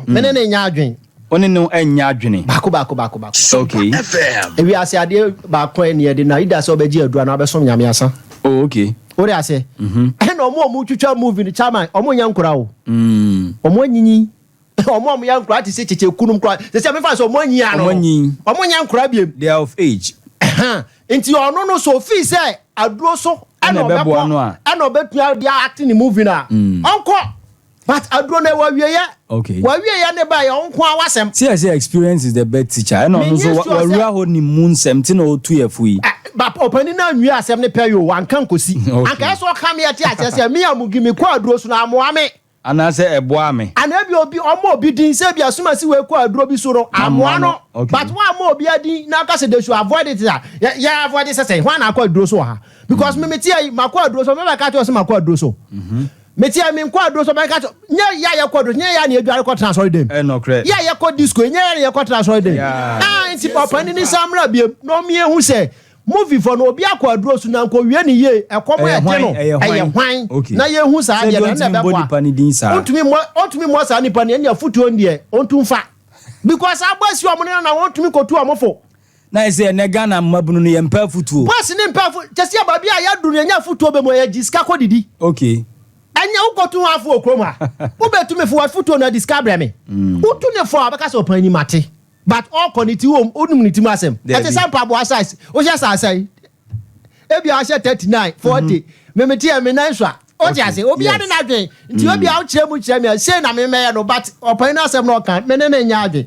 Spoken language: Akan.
Me ne nya adwen. Wo ne no ɛnyɛ adwene. Baako baako baako baako. Okay. Ewiase adeɛ baako ɛni ɛde na ida sɛ ɔbɛgye adura na ɔbɛsom Nyame asa. Oh, okay. Wode ase ɛna ɔmo a ɔmo twitwa movie no, chairman, ɔmo nyɛ nkora o. Ɔmo anyinyi. Ɔmo a ɔmo yɛ nkora te sɛ kyekye kunum kora sɛ mefa sɛ ɔmo anyi ano. Ɔmo anyi. Ɔmo nyɛ nkora biem. They are of age. Ɛhɛn. Nti ɔno no so ofii sɛ aduro so ɛna ɛna ɛbɛboa no a. Ɛna ɔbɛtua de act ne movie no a, ɔnkɔ, but aduro no ɛwɔ awieyɛ. Wɔawieyɛ ne ba yɛ ɔnko a wasɛm. Tí ɛ sɛ experience is the best teacher, ɛna ɔno nso Menye sure sɛ- wawura hɔ ne mu nsɛm tí na ɔtu yɛ fo yi. Ba ɔpanin no anwie asɛm ne pɛ yi o, wanka nkosi. Anka ɛsɛ ɔka me ɛte aseɛ sɛ me a mugi me kɔ aduro so no amoa me. Anaasɛ ɛboa me. Ana ebi obi ɔmo obi din sɛ ebi asomasi wei kɔ aduro bi so no amoa no. But wɔn ama obi adi na aka sɛ they should avoid it a, yɛ avoid sɛ wɔn na akɔ aduro so wɔ ha, because mi ti yɛ ma kɔ aduro so, mɛ bɛ ka kyerɛ sɛ ma kɔ aduro so. Mi ti yɛ mi nkɔ aduro so, mɛ ka kyerɛ nyɛ yɛ a yɛ kɔ aduro so, nyɛ yɛ a na edware kɔ tena asɔre dɛm. Ɛnɔkorɛ. Yɛ a yɛ kɔ disco, nyɛ yɛ a yɛ kɔ tena asɔre dɛm. Ah, nti ɔpanin ni samra biem na ɔmo yɛ hu sɛ movie fɔ no, obi akɔ aduro so na nkɔ wie ne yie, ɛkɔm Ɛyɛ ɛde hwan? no. Ɛyɛ hwan? Ɛyɛ hwan? Na yɛ hu saa Sɛ deɛ deɛ no ɛna ɔntumi mbɔ ɛbɛboa. nipa ne din saa. Ɔntumi mmɔ saa nipa no, ɛne afotuo deɛ ɔntu mfa, because abɔ asi ɔmo no na wɔntumi kɔtu ɔmo fo. Na ɛsɛ ɛnɛ Ghana mmabunu no yɛmpɛ afotuo. Bɔs ne mpɛ afo kyɛ sɛ baabi a yɛadu no, yɛnya afotuo bɛ mu, yɛgye sika kɔ didi. Ɛnyɛ wokɔtu ho afo wɔ kurom ha, wobɛtumi fo afotuo no adi sika brɛ me. Wotu ne fo a, wobɛka sɛ ɔpan ni mate, but ɔkɔ ne ti wom, wonim ne ti mu asɛm. Dabi. Ɛte sɛ mpaboa size wohyɛ saa yi, ebi a wahyɛ 39, 40, memete yɛ me nan so a wote ase, obiara ne n'adwen, nti obi a wokyerɛ mu kyerɛ me a sei na memɛyɛ no, but ɔpan no asɛm no ɔka, me ne ne nyɛ adwen.